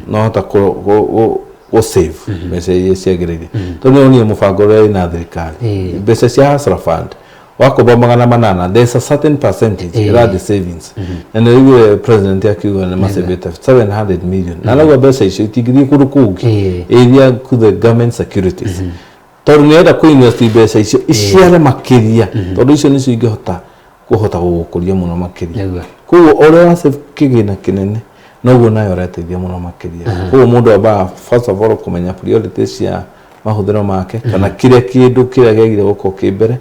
Speaker 1: no hota kũ save mbeca iria ciagĩrĩire, tondũ nĩ onire mũbango ũrĩa wĩna thirikari, mbeca cia Hustler Fund, wakomba 800, there's a certain percentage ĩrathiĩ savings. Na nĩ ũiguire president akiuga nĩ macavĩte 700 million, na arauga mbeca icio itingĩthiĩ kũndũ kũngĩ, ĩthiĩ to the government securities, tondũ nĩ enda kũ-invest mbeca icio iciare makĩria, tondũ icio nĩcio ingĩhota kũhota gũgũkũria mũno makĩria. Koguo o ũrĩa wa save kĩgĩna kĩnene, noguo nayo ũreteithia mũno makĩria. Koguo mũndũ ambaga first of all kũmenya priorities cia mahũthĩro make, kana kĩrĩa kĩndũ kĩrĩa kĩagĩrĩire gũkorwo kĩ mbere.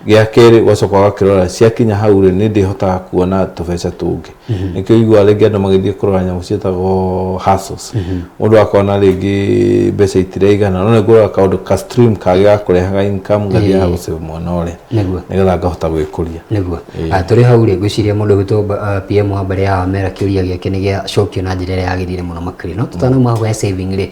Speaker 1: Gĩa kerĩ, ũgacoka ũgakĩrora ciakinya hau rĩ, nĩ ndĩhotaga kuona tũbeca tũngĩ. Nĩkĩo ũiguaga rĩngĩ andũ magĩthiĩ kũrora nyamũ ciĩtagwo hustles. Mũndũ akona rĩngĩ mbeca itiraigana, no nĩ ngũrora kaũndũ ka stream kangĩ ga kũrehaga income ngathiaga gũ save mwena ũrĩa, nĩgetha ngahota gwĩkũria.
Speaker 2: Nĩguo. Tũrĩ hau rĩ, ngwĩciria mũndũ ũgwĩtwo PM wa mbarĩ ya Wamera kĩũria gĩake nĩ gĩacokio na njĩra ĩrĩa yagĩrĩire mũno makĩria. No tũtanauma hau he saving rĩ,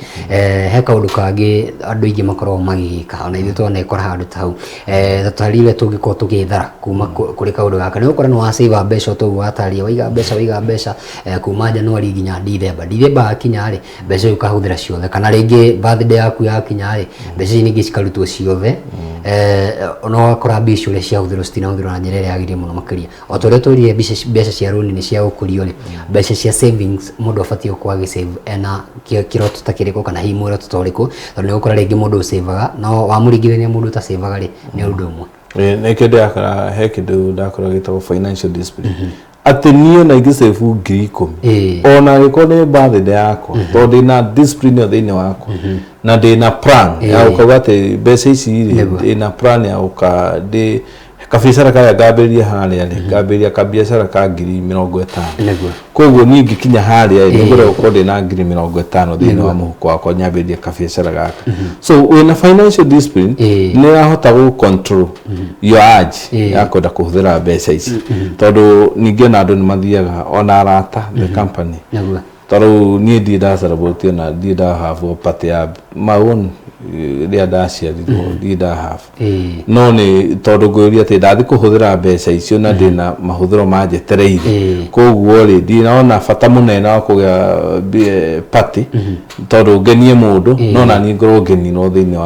Speaker 2: he kaũndũ kangĩ andũ aingĩ makoragwo magĩka, ona ithuĩ twanekora handũ ta hau. Tũtarĩrie ũrĩa tũngĩkorwo tũgĩthara kuma kũrĩ kaũndũ gaka. Nĩ ũgũkora nĩ wa save mbeca o ta ũguo watarĩria, waiga mbeca waiga mbeca kuma January nginya December. December yakinya rĩ, mbeca icio ũkahũthĩra ciothe, kana rĩngĩ birthday yaku yakinya rĩ, mbeca ici ningĩ cikarutwo ciothe, na ũgakora mbia icio ũrĩa ciahũthĩrwo citinahũthĩrwo na njĩra ĩrĩa yagĩrĩire mũno makĩria. O ta ũrĩa tũrire mbeca cia rũni nĩ cia gũkũrio rĩ, mbeca cia savings mũndũ abatiĩ gũkorwo agĩ save ena kĩroto ta kĩrĩkũ, kana hihi muoroto ta ũrĩkũ? Tondũ nĩ ũgũkora rĩngĩ mũndũ ũsavaga no wamũringithania mũndũ ũtasavaga rĩ, nĩ ũndũ ũmwe.
Speaker 1: Nĩkĩo ndĩrakora he kĩndũ ndakora gĩtagwo financial discipline, atĩ niĩ ona ingĩ save 10,000, ona angĩkorwo nĩ birthday yakwa, tondũ ndĩna discipline ĩyo thĩinĩ wakwa na ndĩna plan ya gũkauga atĩ mbeca ici rĩ, ndĩna plan ya gũka ndĩ kabiacara karĩa ngambĩrĩria harĩa rĩ, ngambĩrĩria kabiacara ka 50,000. Koguo niĩ ngĩkinya harĩa rĩ, nĩngwenda gũkorwo ndĩna 50,000 thĩinĩ wa mũhuko wakwa nyambĩrĩrie kabiacara gaka. So wĩna financial discipline, nĩ ũrahota gũ control your urge ya kwenda kũhũthĩra mbeca ici, tondũ ningĩ ona andũ nĩ mathiaga, ona arata, the company. Tarĩu niĩ ndirĩ nda celebrate, ona ndirĩ nda have party ya my own rĩrĩa ndaciarirwo, ndirĩ nda have. No nĩ tondũ ngwĩria atĩ ndathiĩ kũhũthĩra mbeca icio na ndĩna mahũthĩro manjetereire. Koguo rĩ, ndinaona bata mũnene wa kũgĩa party, tondũ ngenie mũndũ, no na niĩ ngorwo ngeninwo thĩinĩ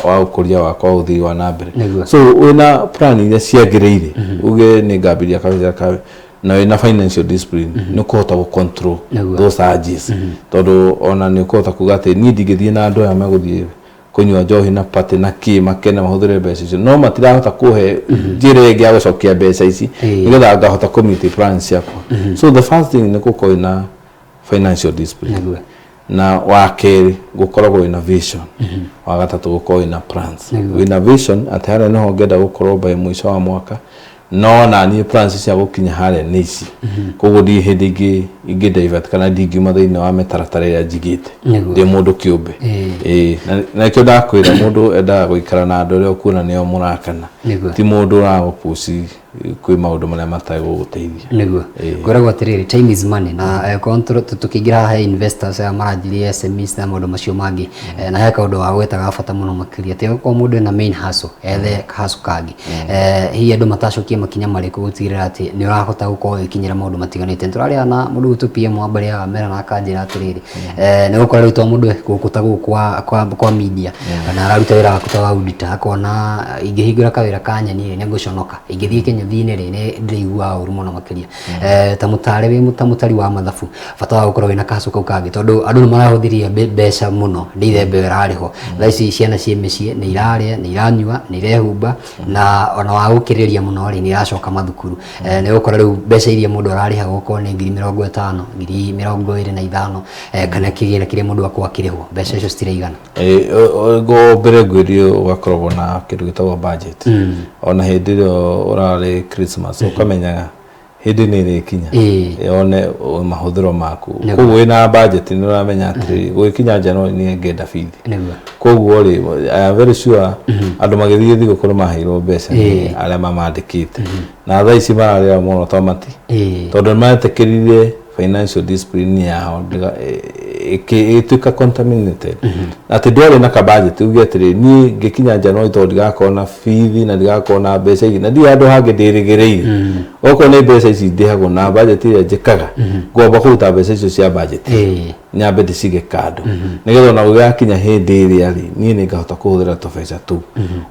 Speaker 1: wa ũkũria wakwa wa ũthii wa na mbere. So wĩna plan iria ciagĩrĩire, uge nĩ ngambĩrĩria kabiacara ka, na wĩna financial discipline, nĩ ũkũhota gũ control those urges, tondũ ona nĩ ũkũhota kuga atĩ niĩ ndingĩthiĩ na andũ aya megũthiĩ kũnyua njohi na party na kĩ, makene, mahũthĩre mbeca icio, no matirahota kũhe njĩra ĩngĩ ya gũcokia mbeca ici, nĩgetha ngahota kũ meet plans ciakwa. So the first thing nĩ gũkorwo na financial discipline, na wa kerĩ gũkoragwo wĩna vision, wa gatatũ gũkorwo wĩna plans. Wĩna vision atĩ harĩa nĩho ngenda gũkorwo by mũico wa mwaka, no na niĩ plans cia gũkinya harĩa nĩ ici, koguo ndirĩ hĩndĩ ingĩ divert kana ndingiuma thĩinĩ wa mĩtaratara ĩrĩa njigĩte ndĩ mũndũ kĩũmbe. Ĩĩ, na nĩkĩo ndakwĩra mũndũ endaga gũikara na andũ arĩa ũkuona nĩo mũrakana, ti mũndũ ũragũpuci kwĩ maũndũ marĩa matarĩ gũgũteithia.
Speaker 2: Nĩguo ngoragwo atĩrĩrĩ, time is money, na korwo tũkĩingĩra haha he investors aya maranjirie SMEs na maũndũ macio mangĩ, na he kaũndũ wagwetaga bata mũno makĩria, atĩ okorwo mũndũ ena main hustle, ethe hustle kangĩ. Hihi andũ matacokie makinya marĩkũ gũtigĩrĩra atĩ nĩ ũrahota gũkorwo ũgĩkinyĩra maũndũ matiganĩte? Nĩ tũrarĩa na mũndũ gwitũ PM wa mbarĩ ya Wamera na akanjĩra atĩrĩrĩ, nĩ gũkora rĩu to mũndũ gũkũ ta gũkũ kwa media na araruta wĩra waku ta wa auditor, akona ingĩhingũra kawĩra ka nyeni rĩ, nĩ ngũconoka, ingĩthiĩ kĩnyũthi-inĩ rĩ, nĩ ndĩraiguaga ũru mũno makĩria. Ta mũtare wĩ ta mũtari wa mathabu, bata wa gũkorwo wĩna kahacu kau kangĩ, tondũ andũ nĩ marahũthĩria mbeca mũno ndithemba ĩyo ĩrarĩ ho. Thaa ici ciana ciĩ mĩciĩ, nĩ irarĩa, nĩ iranyua, nĩ irehumba, na ona wa gũkĩrĩria mũno rĩ, nĩ iracoka mathukuru. Nĩ ũgũkora rĩu mbeca iria mũndũ ararĩha okorwo nĩ 50,000, 25,000, kana kĩgĩna kĩrĩa mũndũ akorwo akĩrĩhwo, mbeca icio citiraigana.
Speaker 1: Ngo mbere ngwĩrie, ũgakoragwo na kĩndũ gĩtagwo budget, ona hĩndĩ ĩrĩa ũrarĩ Christmas ũkamenyaga hĩndĩ nĩ ĩrĩkinya yone mahũthĩro maku. Koguo wĩna budget nĩ ũramenya atĩrĩrĩ, gũgĩkinya January nĩ ngenda bithi. Koguo rĩ, I am very sure andũ magĩthiĩ thigũkũ nĩ maheirwo mbeca nĩ arĩa mamandĩkĩte, na thaa ici mararĩra mũno to mati, tondũ nĩ maretĩkĩrire financial discipline yao ĩtuĩka contaminated, atĩ ndwarĩ na kabudget uge atĩrĩ, niĩ ngĩkinya January, tondũ ndigakorwo na bithi na ndigakorwo na mbeca ingĩ na ndirĩ handũ hangĩ ndĩrĩgĩrĩire, okorwo nĩ mbeca ici ndĩhagwo na budget ĩrĩa njĩkaga, ngwamba kũruta mbeca icio cia budget, nyambe ndĩcige kando, nĩgetha ona gũgakinya hĩndĩ ĩrĩa rĩ, niĩ nĩ ngahota kũhũthĩra tũbeca tũu.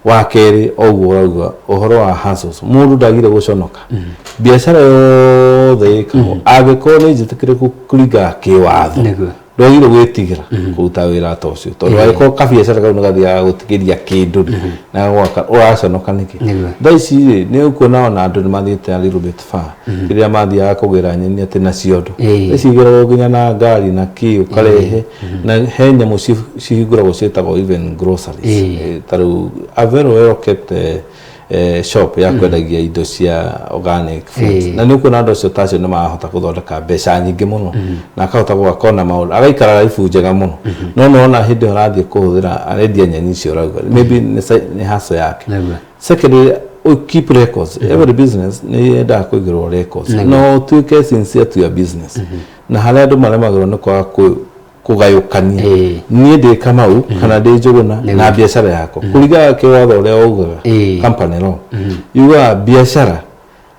Speaker 1: Wa kerĩ, o ũguo ũrauga ũhoro wa hustles, mũndũ ndagire gũconoka biacara yothe ĩkagwo angĩkorwo nĩ njĩtĩkĩrĩku kũringana kĩwatho. Ndwagire gwĩtigĩra kũruta wĩra ta ũcio, tondũ angĩkorwo kabiacara kau nĩ gathiaga gũtigĩria kĩndũ rĩ, na gwaka, ũraconoka nĩkĩ? Thaa ici rĩ, nĩ ũkuona ona andũ nĩ mathiĩte a little bit far, rĩrĩa mathiaga kũgĩra nyeni atĩ na ciondo. Thaa ici igĩragwo nginya na ngari na kĩ, ũkarehe, na he nyamũ cihingũragwo ciĩtagwo even groceries. Ta rĩu a very well kept shop ya kwendagia indo cia organic foods. Na nĩ ũkuona andũ acio ta acio nĩ marahota gũthondeka mbeca nyingĩ mũno, na akahota gwaka ona maũndũ, agaikara life njega mũno. No nĩwona hĩndĩ ĩyo arathiĩ kũhũthĩra, arendia nyeni icio ũrauga maybe nĩ hustle yake. Secondly, we keep records. Every business nĩ yendaga kũigĩrwo records. No ũtuĩke sincere to your business. Na harĩa andũ maremagĩrwo nĩ kwaga kũgayũkania niĩ ndĩ Kamau kana ndĩ Njũgũna na biacara yakwa kũringana kĩwatho ũrĩa ugaga. Company law yugaga biacara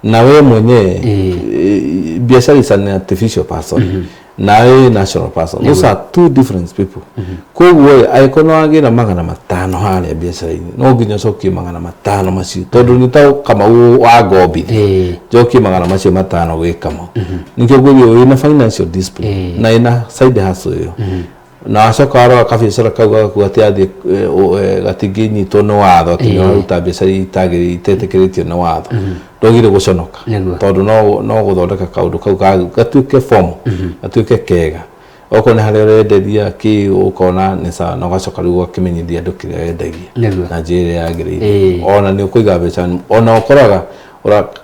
Speaker 1: na we mwenyewe, biacara is an artificial person na we natural person, those are two different people. Koguo ĩ, angĩkorwo nĩ wagĩra 500 harĩa biacara-inĩ, no nginya ũcokie 500 macio, tondũ nĩ ta Kamau wa ngombithia. Njokie 500 gwĩ Kamau. Nĩkĩo ngwĩria wĩna financial discipline na ĩna side hustle ĩyo, na wacoka warora kabiacara kau gaku gatirathiĩ, gatingĩnyitwo nĩ watho atĩ nĩ ũraruta biacara itagĩrĩire, itetĩkĩrĩtio nĩ watho, ndwagĩrĩire gũconoka. Tondũ no gũthondeka kaũndũ kau gatuĩke form, gatuĩke kega, okorwo nĩ harĩa ũrenderia kĩ, ũkona nĩ sawa, na ũgacoka rĩu ũgakĩmenyithia andũ kĩrĩa wendagia na njĩra ĩrĩa yagĩrĩire. Ona nĩ ũkũiga mbeca, ona ũkoraga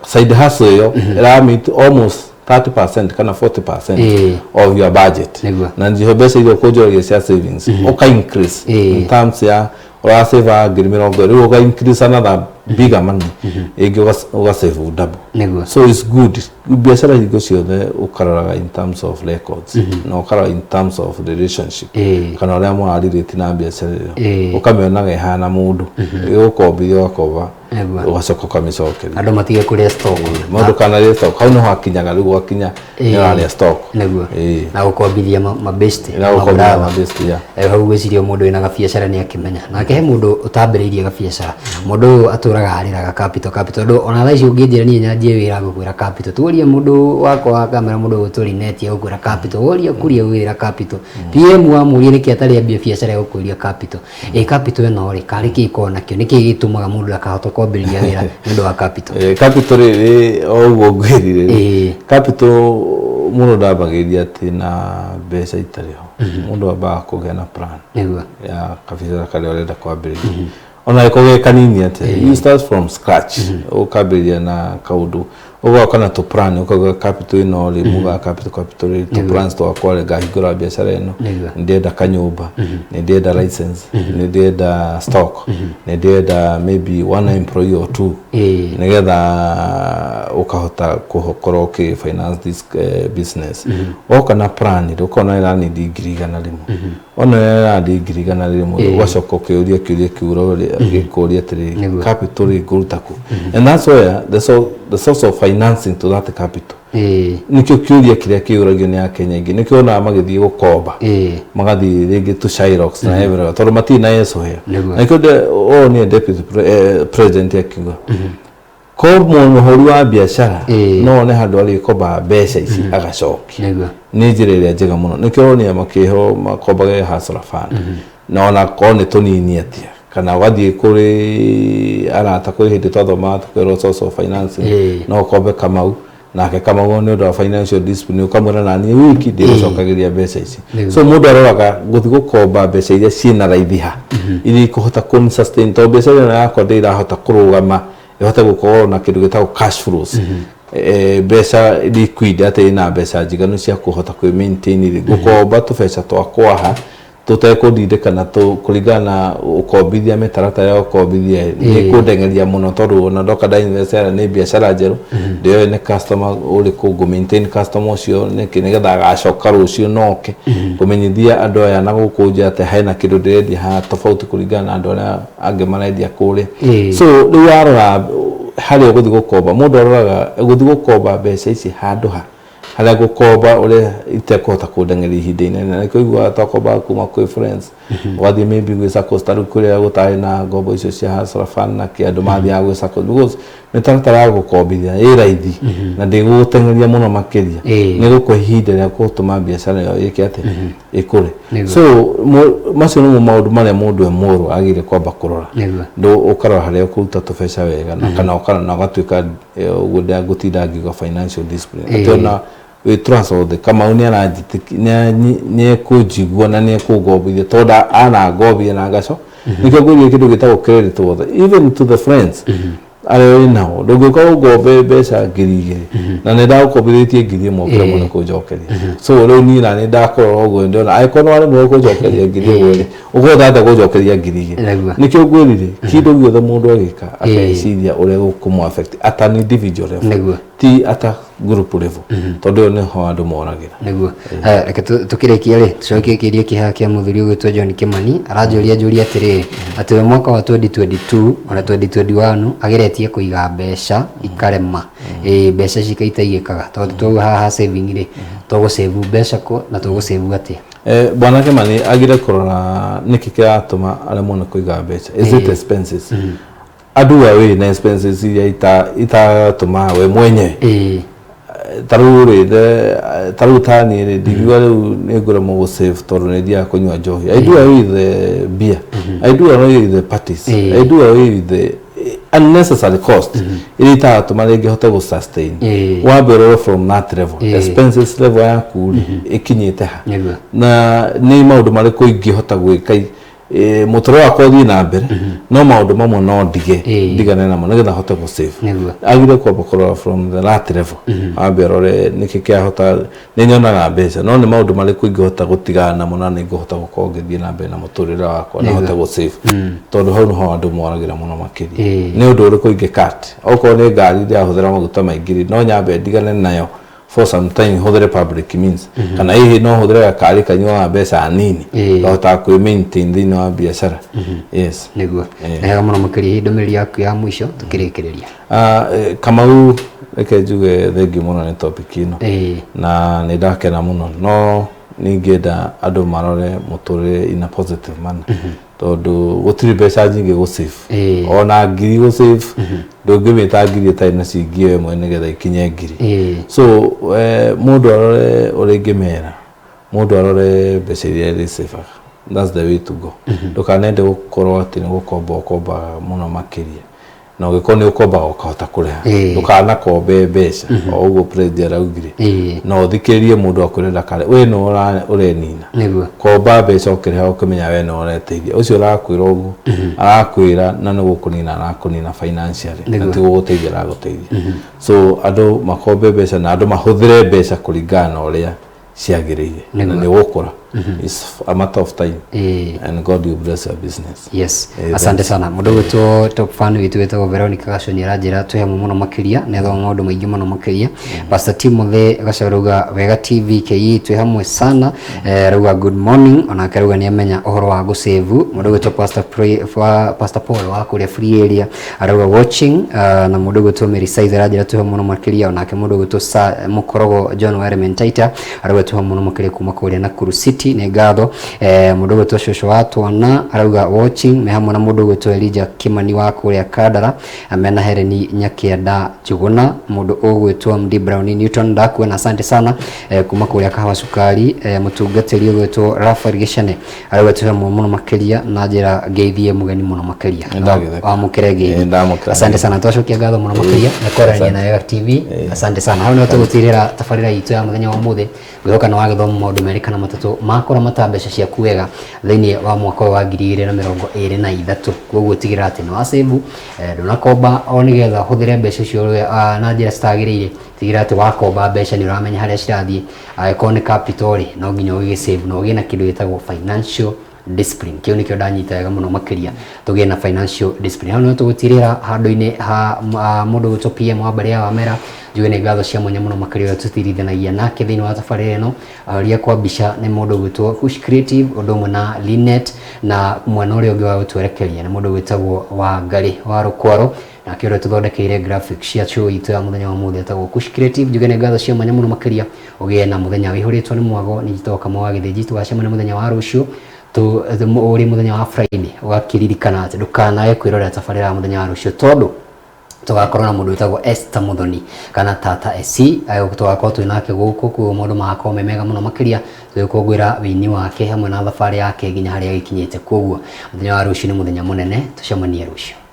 Speaker 1: side hustle ĩyo ĩra meet almost 30% kana 40% of your budget. Na njiho mbeca iria ũkũnjoragia cia savings ũka increase in terms ya ũrasave 20,000, rĩu ũka increase another bigger money ĩngĩ, ũgasave double. So it's good, biacara hingo ciothe ũkaroraga in terms of records na ũkarora in terms of relationship kana ũrĩa mũrarelate na biacara ĩyo. Ũkamĩonaga ĩhana mũndũ ĩgũkombithia, ũgakomba, ũgacoka ũkamĩcokeria.
Speaker 2: Andũ matige kũrĩa stock.
Speaker 1: Mũndũ kana rĩa stock, hau nĩho hakinyaga rĩu, gwakinya nĩ ũrarĩa stock.
Speaker 2: Na gũkombithia mabesti.
Speaker 1: Na gũkombithia mabesti, yeah.
Speaker 2: Hau gwĩciria mũndũ wĩna gabiacara nĩ akĩmenya nake he mũndũ ũtambĩrĩirie gabiacara, mũndũ ũyũ atũraga arĩraga capital, capital, tondũ ona thaa ici ũngĩnjĩra niĩ nyanjie wĩra, ngũkwĩra capital. Tuorie mũndũ wakwa wa kamera, mũndũ ũgwĩtwo Linet, egũkwĩra capital. Woria kuria wĩra capital, PM wamũria nĩkĩ atarĩ ambia biacara, egũkwĩria capital. Ĩ capital ĩno rĩ, karĩ kĩ ĩkoragwo nakĩo? Nĩkĩ gĩtũmaga mũndũ ndakahota kwambĩrĩria wĩra nĩ ũndũ wa capital?
Speaker 1: Capital rĩ, o ũguo ngwĩrire, capital mũndũ ndambagĩrĩria atĩ na mbeca itarĩ ho. Mũndũ ambaga kũgĩa na plan ya kabiacara karĩa ũrenda kwambĩrĩria, ona gĩkorwo gĩ kanini atĩa. You start from scratch, ũkambĩrĩria na kaũndũ, ũgoka na tũ plan, ũkauga capital ĩno rĩ, mugaga capital, capital rĩ, tũ plans twakwa rĩ, ngahingũra biacara ĩno, nĩ ndĩrenda kanyũmba, nĩ ndĩrenda license, nĩ ndĩrenda stock, nĩ ndĩrenda maybe one employee or two, nĩgetha ũkahota gũkorwo ũkĩ finance this business. Woka na plan rĩ, ũkona ĩranindi 100,000, ona ĩrandi 100,000, ũgacoka ũkĩũria kĩũria kĩu ũroria, gĩkũria atĩrĩrĩ, capital rĩ, ngũruta kũ? And that's where the source of financing to that capital, nĩkĩo kĩũria kĩrĩa kĩũragio nĩ Akenya aingĩ. Nĩkĩo onaga magĩthiĩ gũkomba, magathiĩ rĩngĩ to Shylocks na everywhere, tondũ matirĩ na yeso here. Na nĩkĩo ũyũ nĩ deputy president akiuga ko mũhũri wa biacara no one handũ arĩkombaga mbeca ici agacokia. Nĩ njĩra ĩrĩa njega mũno. Nĩkĩo ũronire makĩheo makombage Hustler Fund, na ona korwo nĩ tũnini atĩa, kana ũgathiĩ kũrĩ arata. Kwĩ hĩndĩ twathomaga tũkerwo source of financing, no ũkombe Kamau, nake Kamau nĩ ũndũ wa financial discipline ũkamwĩra na niĩ wiki ndĩgũcokagĩria mbeca ici. So mũndũ aroraga gũthiĩ gũkomba mbeca iria ciĩna raithi ha, iria ikũhota kũ sustain, tondũ biacara ĩno yakwa ndĩrahota kũrũgama, ĩhote gũkorwo na kĩndũ gĩtagwo cash flows, mbeca liquid, atĩ ĩna mbeca njiganu cia kũhota kwĩ maintain rĩ, gũkomba tũbeca twa kwaha tũtekũndindĩkana kũringana na ũkombithia, mĩtaratara ya ũkombithia nĩ kũndengeria mũno, tondũ ona ndoka nda invest nĩ biacara njerũ, ndĩoĩ nĩ customer ũrĩkũ ngũ maintain, customer ũcio nĩkĩ, nĩgetha agacoka rũciũ noke kũmenyithia andũ aya na gũkũ nja atĩ hena kĩndũ ndĩrendia haha tofauti kũringana na andũ arĩa angĩ marendia kũrĩa. So rĩu warora harĩa ũgũthiĩ gũkomba, mũndũ aroraga gũthiĩ gũkomba mbeca ici handũ ha harĩa ngũkomba ũrĩa itekũhota kũndengeria ihinda inene. Na nĩkĩo ũiguaga twakombaga kuma kwĩ friends, ũgathiĩ maybe gwĩ SACCOs, ta rĩu kũrĩa gũtarĩ na ngombo icio cia Hustler Fund na kĩ, andũ mathiaga gwĩ SACCOs because mĩtaratara ya gũkombithia ĩ raithi na ndĩgũgũteng'eria mũno makĩria. Nĩ gũkũhe ihinda rĩa gũtũma biacara ĩyo ĩke atĩ ĩkũre. So macio nĩmo maũndũ marĩa mũndũ e mũrũ agĩrĩire kwamba kũrora. Ndũ ũkarora harĩa ũkũruta tũbeca wega, na kana ũkarora na ũgatuĩka, ũguo ngũtinda ngiuga financial discipline, atĩ ona wĩ trustworthy, Kamau nĩ nĩ ekũnjigua na nĩ ekũngombithia, tondũ anangombithia na ngaco. Nĩkĩo ngwĩria kĩndũ gĩtagwo credit worth, even to the friends. Arĩa wĩ nao, ndũngĩũka ũngombe mbeca 2,000 na nĩ ndagũkombithĩtie 1,000 ũkĩremwo nĩ kũnjokeria. So rĩu niĩ na nĩ ndakũrora ũguo, ndĩrona angĩkorwo nĩ waremwo kũnjokeria 1,000 rĩ, ũkũhota atĩa kũnjokeria 2,000? Nĩkĩo ngwĩrire kĩndũ gĩothe mũndũ agĩka akeciria ũrĩa gũkũmũ affect at an individual level, ti at a group level, tondũ ĩyo nĩho andũ moragĩra.
Speaker 2: Nĩguo. Haya, reke tũkĩrĩkia rĩ, tũcokie kĩũria kĩhaha kĩa mũthuri ũgwĩtwo John Kĩmani. Aranjũria njũria atĩrĩrĩ, atĩ we mwaka wa 2022 ona 2021 ageretie kũiga mbeca ikarema. Ĩĩ, mbeca ici itaigĩkaga, tondũ twauga haha saving rĩ, tũgũsave mbeca kũ na tũgũsave atĩa?
Speaker 1: Bwana Kĩmani agire kũrora nĩkĩ kĩratũma aremwo nĩ kũiga mbeca. Is it expenses? Andũ away na expenses iria itatũma we mwenyewe. Ta rĩu rĩ, ta rĩu ta niĩ rĩ, ndingiuga rĩu nĩ ngũremwo gũ save tondũ nĩ thiaga kũnyua njohi. I do away with the beer, I do away with the parties, I do away with the unnecessary cost iria itaratũma rĩngĩ hote gũ sustain. Wambe ũrore from that level, expenses level yaku rĩ, ĩkinyĩte ha, na nĩ maũndũ marĩkũ ingĩhota gwĩka mũtũrĩre wakwa ũthiĩ na mbere, no maũndũ mamwe no ndige, ndigane namo nĩgetha hote gũ save. Agire kwamba kũrora from the that level, ambe arore nĩkĩ kĩahota. Nĩ nyonaga mbeca, no nĩ maũndũ marĩkũ ingĩhota gũtigana namo na nĩ ngũhota gũkorwo ngĩthiĩ na mbere na mũtũrĩre wakwa na hote gũ save, tondũ hau nĩho andũ moragĩra mũno makĩria. Nĩ ũndũ ũrĩkũ ingĩ cut? Okorwo nĩ ngari ndĩrahũthĩra maguta maingĩ rĩ, no nyambe ndigane nayo for some time, hũthĩre public means, kana hihi no hũthĩre gakari kanyuaga mbeca nini, ngahotaga kwĩ maintain thĩinĩ wa biacara. Yes.
Speaker 2: Nĩguo. Nĩ wega mũno makĩria. Ndũmĩrĩri yaku ya mũico tũkĩrĩkĩrĩria.
Speaker 1: Kamau, reke njuge thengiũ mũno nĩ topic ĩno, na nĩ ndakena mũno, no ningĩenda andũ marore mũtũrĩre in a positive manner, tondũ gũtirĩ mbeca nyingĩ gũ save. Ona ngiri gũ save, ndũngĩmĩta ngiri ĩtarĩ na ciringi ĩyo ĩmwe nĩgetha ikinye ngiri. So mũndũ arore ũrĩa ingĩmera, mũndũ arore mbeca iria ĩrĩcĩbaga. That's the way to go. Ndũkanende gũkorwo atĩ nĩ gũkomba ũkombaga mũno makĩria, na ũngĩkorwo nĩ ũkombaga ũkahota kũrĩha, ndũkanakombe mbeca o ũguo president araugire. No ũthikĩrĩrie mũndũ akwĩre ndakare, we no ũrenina. Komba mbeca ũkĩrĩha, ũkĩmenya we no ũreteithia. Ũcio ũrakwĩra ũguo arakwĩra na nĩ gũkũnina arakũnina financially, na ti gũgũteithia aragũteithia. So andũ makombe mbeca na andũ mahũthĩre mbeca kũringana na ũrĩa ciagĩrĩire, na nĩ ũgũkũra. It's a matter of time, and God will bless your business.
Speaker 2: Yes. Asante sana. Mũndũ gwĩtwo top fan witũ wĩtagwo Veronica Gaconi aranjĩra twĩ hamwe mũno makĩria, nĩ athoma maũndũ maingĩ mũno makĩria. Pastor Timothy Gacau arauga Wega TV KE twĩ hamwe sana. Arauga good morning, onake arauga nĩ amenya ũhoro wa gũsave. Mũndũ gwĩtwo Pastor Pray, Pastor Paul wa kũrĩa Free Area arauga watching, na mũndũ gwĩtwo Mary Size aranjĩra twĩ hamwe mũno makĩria. Onake mũndũ gwĩtwo Mũkorogo John wa Elementaita arauga twĩ hamwe mũno makĩria kuma kũrĩa Nakuru City, nĩ ngatho. Mũndũ gwĩtwo Cũcũ wa Twana arauga watching me hamwe na mũndũ gwĩtwo Elijah Kimani wa kũrĩa Kandara mena Hereni Nyakĩenda Njũgũna. Mũndũ ũgwĩtwo MD Brown Newton ndakuona, asante sana, kuma kũrĩa Kahawa Cukari. Mũtungatĩri ũgwĩtwo Rafael Gĩcene arauga twĩ hamwe mũno makĩria, na njĩra ngeithie mũgeni mũno makĩria.
Speaker 1: Nĩndagĩtheka.
Speaker 2: Wamũkĩre ngeithi.
Speaker 1: Ndamũkĩra.
Speaker 2: Asante sana, twacokia ngatho mũno makĩria na kwaranĩria na Wega TV. Asante sana. Hau nĩho tũgũtirĩra tabarĩra itũ ya mũthenya wa ũmũthĩ. Ngwĩhoka nĩ wagĩthoma maũndũ merĩ kana matatũ ma kũramata mbeca ciaku wega thĩinĩ wa mwaka ũyũ wa 2023. Koguo tigĩrĩra atĩ nĩ wa save, ndũnakomba o nĩgetha ũhũthĩre mbeca icio na njĩra citagĩrĩire. Tigĩrĩra atĩ wakomba mbeca nĩ ũramenya harĩa cirathiĩ. Angĩkorwo nĩ capital rĩ, no nginya ũgĩgĩ save na ũgĩe na kĩndũ gĩtagwo financial discipline. Kĩu nĩkĩo ndanyita wega mũno makĩria, tũgĩe na financial discipline. Hau nĩho tũgũtirĩra handũ-inĩ ha mũndũ gwĩtwo PM wa mbarĩ ya Wamera. Njuge nĩ ngatho cia mwanya mũno makĩria ũrĩa tũtirithanagia nake thĩinĩ wa tabarĩra ĩno. Aria kwa mbica nĩ mũndũ gwĩtwo Kush Creative, ũndũ ũmwe na Linet, na mwena ũrĩa ũngĩ wa gũtwerekeria nĩ mũndũ gwĩtagwo Wangari wa Rũkwaro, nake ũrĩa tũthondekeire graphics cia show itũ ya mũthenya wa ũmũthĩ etagwo Kush Creative. Njuge nĩ ngatho cia mwanya mũno makĩria, ũgĩe na mũthenya wĩihũrĩtwo nĩ mwago. Nĩ njĩtagwo Kamau wa Gĩthĩnji. Tũgacemania mũthenya wa rũciũ, ũrĩ mũthenya wa Friday. Ũgakĩririkana atĩ ndũkanae kwĩrorera tabarĩra ya mũthenya wa rũciũ, tondũ tũgakorwo na mũndũ wĩtagwo Esther Muthoni kana Tata SC. Tũgakorwo twĩ nake gũkũ, koguo maũndũ magakorwo me mega mũno makĩria, tũgĩkũngũĩra wĩini wake hamwe na thabarĩ yake nginya harĩa agĩkinyĩte. Koguo mũthenya wa rũciũ nĩ mũthenya mũnene, tũcemanie rũciũ.